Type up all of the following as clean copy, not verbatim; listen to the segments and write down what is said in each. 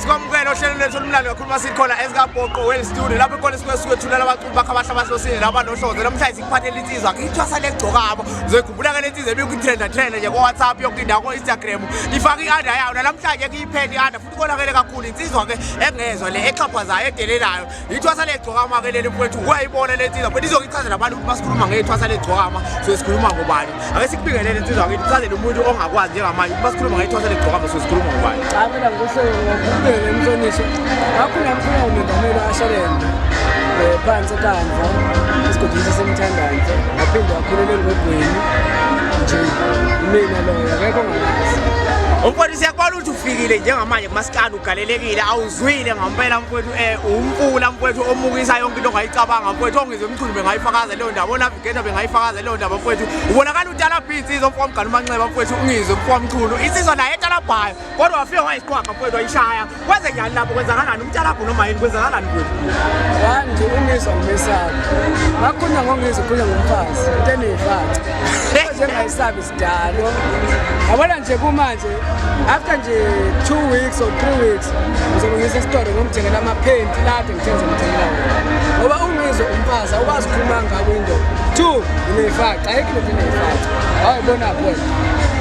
Sikwamukela ohlelweni lethu olumnandi kakhulu masikhona ezikaBhoqo Well Studio lapho khona sikuye sukwethulela abaculi bakho abahle abahlosile labanohlozo. Namhlanje sikuphathela insizwa ithwasa legcokabo. Uzoyikhumbula ke lensizwa ebikwi-trenda trenda nje ko-WhatsApp yonke indawo ko-Instagram. Ifaka i-under yayo namhlanje kuyiphethe i-under futhi konakele kakhulu insizwa ke engezwa le exhaphazayo edelelayo. Ithwasa legcokama ke leli mfowethu uyayibona le nsizwa mfowethu izokuchazela abantu ukuthi masikhuluma ngethwasa legcokama so sikhuluma ngobani. Ake sikubingelele insizwa kithi uchazele umuntu ongakwazi njengamanje ukuthi masikhuluma ngethwasa legcokama so sikhuluma ngobani. Cha mina ngikuhleke emhlonishwa. Ngakho ngamkhuluma umengameli ashelende phansi eKamva esigodini sasemthandanzo waphinde wakhulela engwegweni nje imina loyo akekho ongangazi. Umfowethu siyakubona ukuthi ufikile njengamanje kumasikandi ugalelekile awuzwile ngampela mfowethu umfula mfowethu omukisa yonke into ongayicabanga mfowethu ongizwe umculo bengayifakaza leyo ndaba onavigator bengayifakaza leyo ndaba mfowethu ubonakala utalabha insizwa mfowethu mgane umanxeba mfowethu ungizwe mfowethu mchunu insizwa naye etalabhayo kodwa wafika wayisiqwaga mfowethu wayishaya kwenze njani lapho kwenzakalani umtalabho noma yini kwenzakalani mfowethu Manje ungizwa ngimesaba. Ngakhulunywa ngongizwa ukhulunywa ngomfazi. Into eniyifaca. Njengayisabi sidalo. Yabona nje kumanje after nje 2 weeks or 3 weeks ngizobe ngisesitolo ngomthengela amaphenti lade ngithenze ngithengela wona. Ngoba ungizwa umfazi awukwazi ukukhuluma ngako indoda. 2 ngineyifaca ayikho into eneyifaca. Awuyibona wena.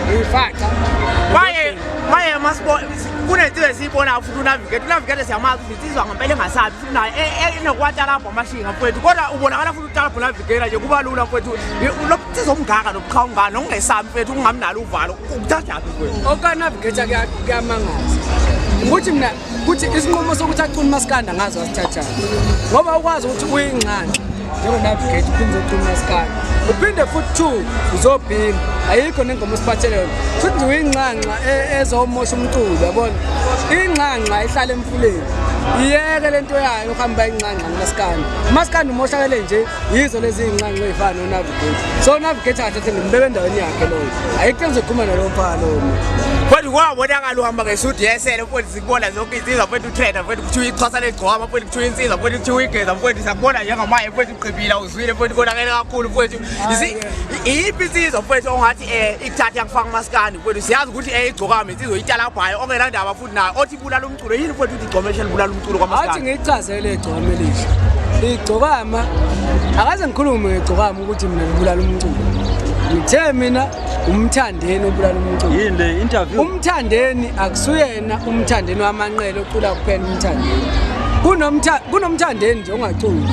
Ngiyifaca. Maye maye masibo kunento esiyibonayo futhi unavigate unavigate siyamazi ukuthi insizwa ngempela engasabi futhi naye enokwatalabha amashinga mfowethu kodwa ubonakala futhi utalabha unavigate nje kuba lula mfowethu lo msizo omngaka nobuqhawungana nokungesabi mfowethu ungamnalo uvalo ukuthathaphi mfowethu. Okanavigate kuyamangaza. Ukuthi mina kuthi isinqumo sokuthi acune umasikandi angazi wasithathani. Ngoba ukwazi ukuthi uyingxanxa njengo-navigate uphinde ucune umasikandi. Uphinde futhi two uzobhima ayikho nengoma osiphathele yona. Futhi nje uyingxanxa ezomosha umculo yabona. Ingxanxa ihlala emfuleni. Iyeke lento yayo uhamba ingxanxa ngomasikandi. Umasikandi umoshakele nje yizo lezi iy'nxanxa ey'fana no-navigate. So unavigate kahle hle ngimbeke endaweni yakhe loyo. Ayikho engizokhuluma nalowo mfana lowo mina. Mfowethu kwabonakala uhamba ngesudi yesele mfowethu sikubona zonke insizwa mfowethu utrenda mfowethu kuthiwa ixhosa legcwama mfowethu kuthiwa insizwa mfowethu kuthiwa igeza mfowethu sakubona njengamanje mfowethu ugqibile awuzwile mfowethu konakele kakhulu mfowethu. Iyiphi insizwa mfowethu ongathi ikuthathe yakufaka umasikandi mfowethu siyazi ukuthi igcokama insizwa italabhayo ongenandaba futhi nayo othi ibulala umculo yini mfowethu uthi igcomeshe libulala umculo Athi kwamasikandi. ngiyichazele igcokama elihle. Igcokama akaze ngikhulume ngegcokama ukuthi mina ngibulala umculo. Ngithe mina umthandeni obulala umculo. Yini le interview? Umthandeni akusuyena umthandeni wamanqele ocula kuphela umthandeni. Kunomthandeni nje ongaculi.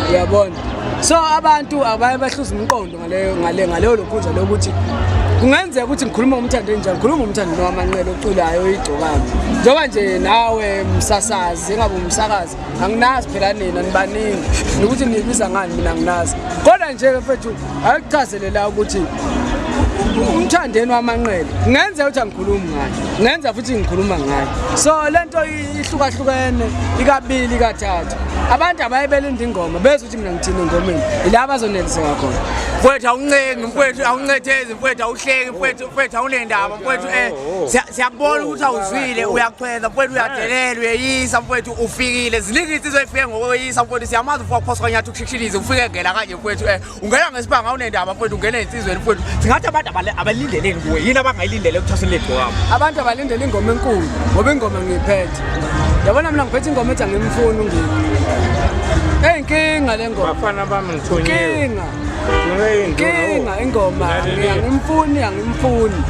Uyabona? So abantu abaye bahluza umqondo ngaleyo ngale ngaleyo lokhunja lokuthi kungenzeka ukuthi ngikhuluma ngomthandeni njani, ngikhuluma ngomthandeni wamanqele oculayo igcokama. Njengoba nje nawe msasazi engabe umsakazi anginazi phela nina nibaningi nokuthi nibiza ngani mina anginazi. Kodwa nje mfethu akuchazele la ukuthi umthandeni wamanqele kungenzeka ukuthi angikhulumi ngayo, kungenzeka futhi ngikhuluma ngayo. So lento ihlukahlukene ikabili kathathu. Abantu abaye belinda ingoma bezwe ukuthi mina ngithini engomeni, ila bazoneliseka khona. Mfowethu awuncengi mfowethu awuncethezi mfowethu awuhleki mfowethu mfowethu awunendaba mfowethu siyakubona ukuthi awuzwile uyachweza mfowethu uyadelela uyeyisa mfowethu ufikile ziningi insizwa ezifike ngokweyisa mfowethu siyamazi mfowethu phoswa nyathi ukushishilize ufike ngela kanje mfowethu ungena ngesibanga awunendaba mfowethu ungena ensizweni mfowethu singathi abantu abalindeleni kuwe yini abangayilindele ekuthwaseni legcokama. Abantu abalindele ingoma enkulu ngoba ingoma ngiyiphethe. Yabona mina ngiphethe ingoma ethi angimfuni ungikho. Eyinkinga le ngoma. Bafana bami ngithunyiwe. Inkinga. Inkinga ingoma angimfuni angimfuni.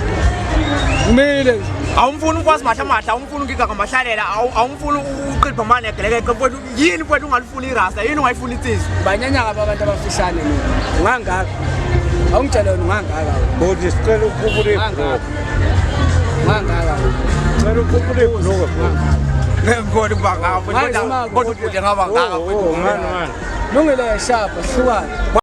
Ngimile nje. Awumfuni ukwazi mahla mahla awumfuni ugiga ngamahlalela awumfuni uqipha mane egelekeqe mfowethu yini mfowethu ungalifuni irasta yini ungayifuni insizwa. Banyanya kabi abantu abafishane mina. Ungangaka. Awungitshele wena ungangaka. Bhuti sicela ukhuphule ibhulukwe. Ungangaka. Sicela ukhuphule ibhulukwe bhuti. Ngeke ngikhone ukuba ngaka mfowethu kodwa ubhuti engaba ngaka mfowethu. Ngani ngani. Lungile shapa hlukana.